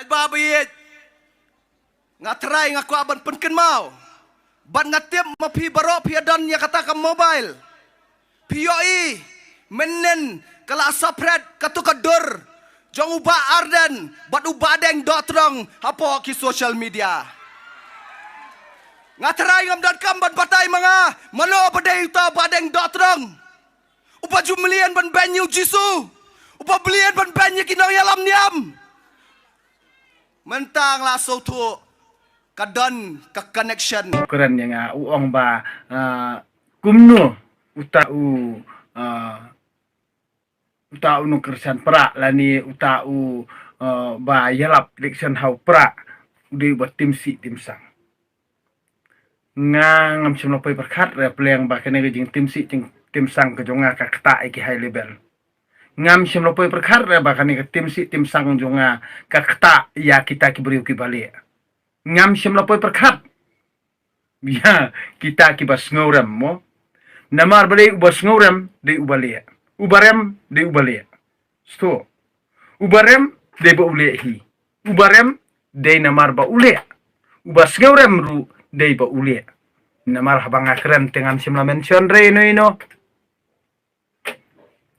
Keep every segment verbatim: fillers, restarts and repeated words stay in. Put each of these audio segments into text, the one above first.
Ba baieit, nga trai nga kwah ban pynkynmaw. Bad nga tip ma phi baroh phi ïa don ïa kata ka mobile. Phi ïohi mynnin ka la saphret katu ka dur jong u Bah Ardent bad u Bah Deng Dohtdong hapoh ki social media. Nga trai ngam donkam ban batai ma nga mano ba dei uta u Bah Deng Dohtdong. Uba ju mlien ban beiñ ïa u Jisu. Uba mlien ban beiñ ïa ki nongïalam niam. Mynta nga la sngewthuh ka don ka connection. Kren ïa nga u ong ba, ah, kumno uta u, ah, uta u nongkyrshan Prah lane uta u, ah, ba ïalap election ha u Prah u dei uba tim sih tim sang. Nga ngam shym la poi pyrkhat re pleng ba kane ka jingtim sih jingtim sang ka jong nga ka ktah ïa ki high level. Ngam shym la poi pyrkhat re ba kane ka tim sih tim sang jong nga ka ktah ïa kita ki briew kiba lieh. Ngam shym la poi pyrkhat ïa kita kiba sngewrem mo. Namar balei uba sngewrem dei uba lieh. Uba rem dei uba lieh. Sto. Uba rem dei ba u lieh hi. Uba rem dei namar ba u lieh. Uba sngewrem ruh dei ba u lieh. Namar haba nga kren te ngam shym la mention re ino ino.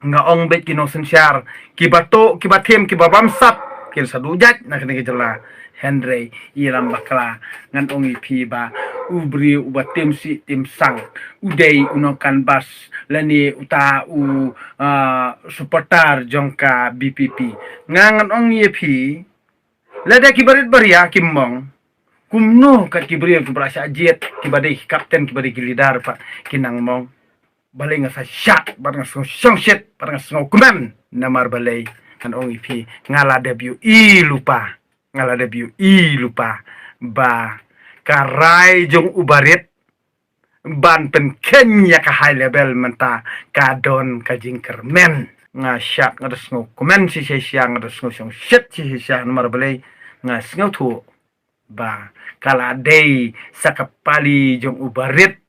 Nga ong beit ki nongsynshar kiba toh kiba them kiba bamsap kin sa duh jait na kane ka jylla. Hynrei ïalam bakla ngan ong ïa phi ba u briew uba tim sih tim sang u dei u nongkanbas lane uta u, ah, supporter jong ka B P P. Nga ngan ong ïa phi lada ki barit baria ki mong kumno kat ki briew kiba la shah jied kiba dei ki kapten kiba dei ki leader pat ki nang mong. Balei nga sa shah bad nga sngew shongshit bad nga sngew kmen namar balei ngan ong ïa phi nga la dep ïohi lypa. Nga la dep ïohi lypa ba ka rai jong u barit ban pynkheiñ ïa ka high level mynta ka don ka jingkyrmen. Nga shah nga da sngew kmen shisha shisha nga da sngew shongshit shisha shisha namar balei nga sngewthuh ba ka la dei sa ka pali jong u barit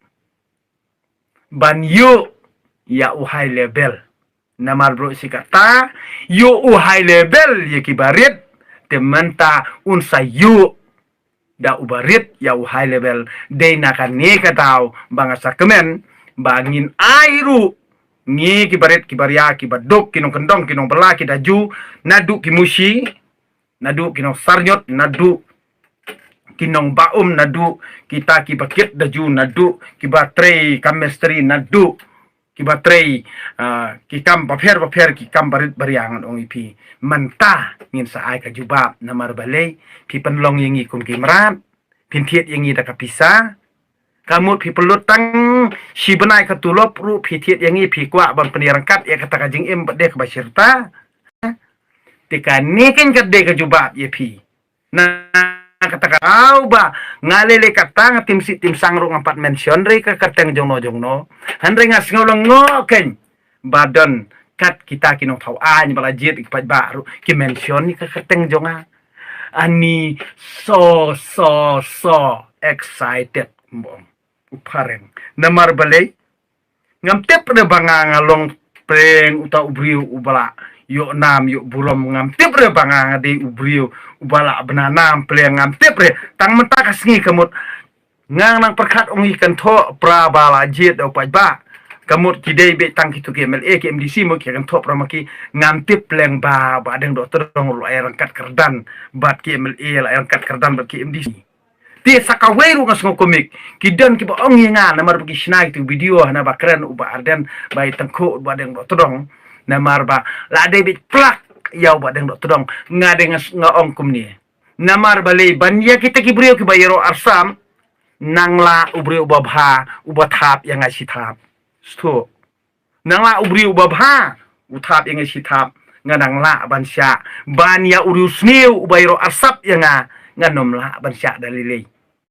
ban ïoh ïa u high level. Namar bro si kata ïoh u high level ïa ki barit te mynta un sa ïoh da u barit ïa u high level. Dei na kane ka daw ba nga sa kmen ba ngin ai ruh ngi ki barit ki baria kiba duk ki nongkyndong ki nongbylla ki daju naduh ki mushi naduh ki nongsarñiot naduh ki nongba um naduh kita kiba kit daju naduh kiba trei kam mistri naduh kiba trei, ah, ki kam bapher bapher ki kam barit baria ngan ong ïa phi. Mynta ngin sa ai ka jubab namar balei phi pynlong ïa ngi kum ki mrad phin thied ïa ngi da ka pisa. Ka mut phi pynlut tang shi bnai ka tulop ruh phi thied ïa ngi phi kwah ban pynïarangkat ïa kata ka jingim ba dei kaba shirta. Te kane kan ka dei ka jubab ïa phi. Na kata ka daw ba nga lei lei kata nga tim sih tim sang ruh ngam pat mention re ka kyrteng jong no jong no. Hynrei nga sngew lyngngoh kein ba don kat kita ki nongthaw aiñ ba la jied ki paidbah ruh ki mention ïa ka kyrteng jong nga. Ani so so so excited mbong u phareng. Namar balei ngam tip re ba nga nga long pyrshah uta u briew uba la ïoh nam ïoh burom. Ngam tip re ba nga nga dei u briew uba la bna nam pyrshah ngam tip re. Tang mynta ka sngi ka mut nga nang pyrkhat ong i kynthoh pra ba la jied da u paidbah. Ka mut ki dei beit tang kitu ki M L A ki M D C mo ki kynthoh pra ma ki. Ngam tip leng ba Bah Deng Dohtdong ruh ai rangkat kyrdan bad ki M L A la ai rangkat kyrdan bad ki M D C. Te sa kawei ruh nga sngew kumne ki don kiba ong ïa nga namar ba ki shna kitu video hana ba kren u Bah Ardent ba i tyngkhuh Bah Deng Dohtdong. Namar ba la dei beit plak ïa u Bah Deng Dohtdong. Nga dei nga s-, nga ong kumne. Namar balei ban ïa kita ki briew kiba ïaroh arsap nang la u briew uba bha uba thap ïa nga shi thap. Stu. Nang la u briew uba bha u thap ïa nga shi thap. Nga nang la ban shah ban ïa u riewsniew uba ïaroh arsap ïa nga. Nga nym la ban shah da lei lei.